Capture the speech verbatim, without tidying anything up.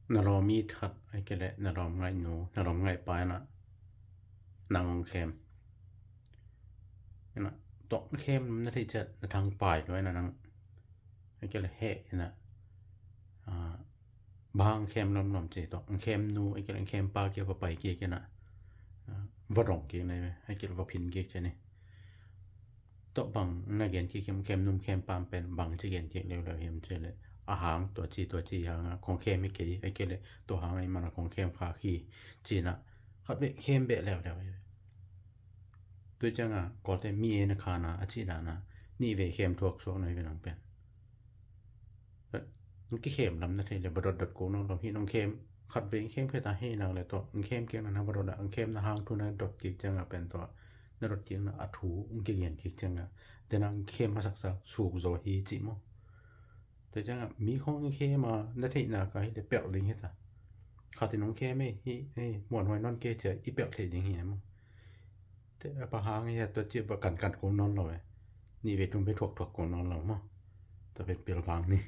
Na lawm it khat, ahih kei leh na lawm ngaih nu, na lawm ngaih pa in ah nang hong khem. In ah, tua hong khem na theih ciang na thang pai lua in ah nang, ahih kei leh heh in ah, ah, bang hong khem lawmlawm ci, tua hong khem nu, ahih kei leh hong khem pa kiang va pai kik in ah, ah, va dong kik na hi ve, ahih kei leh va phin kik ci ni. Tua bang na gen kik hiam, khem nu khem pa pen bang ci gen kik leuleu hiam cih leh, a hang tua ci tua ci hang a kong khem hi kei, ahih kei leh tua hang a i man a kong khem khak hi ci-in ah khat vei khem beh leuleu hi. Tua ciang a Kawlte mi ei na khan a, a cih dan a nih vei khem thuak suak na hi ve nang pen. Nong kikhem lam na theih leh va dotdot kul nawn lo hi. Nong khem khat vei, khem khat a hei nak leh tua, nong khem kik na na va dot a, nong khem na hang thu na dot kik ciang a pen tua na dot kik na a thu hong kigen kik ciang a, tua na nong khem a saksak suk zaw hi cih maw. Tua ciang a mi khawng khem a na theih nak a hi leh pelh ding hi ta. Khat in hong khem ei, hi, hi, muanhuai nawn kei ci a i pelh theih ding hi e maw. Tua pa hang hi a, tua ci va kankan kul nawn lo e. Nih vei thum vei thuakthuak kul nawn lo maw. Tua pen pilvang ni.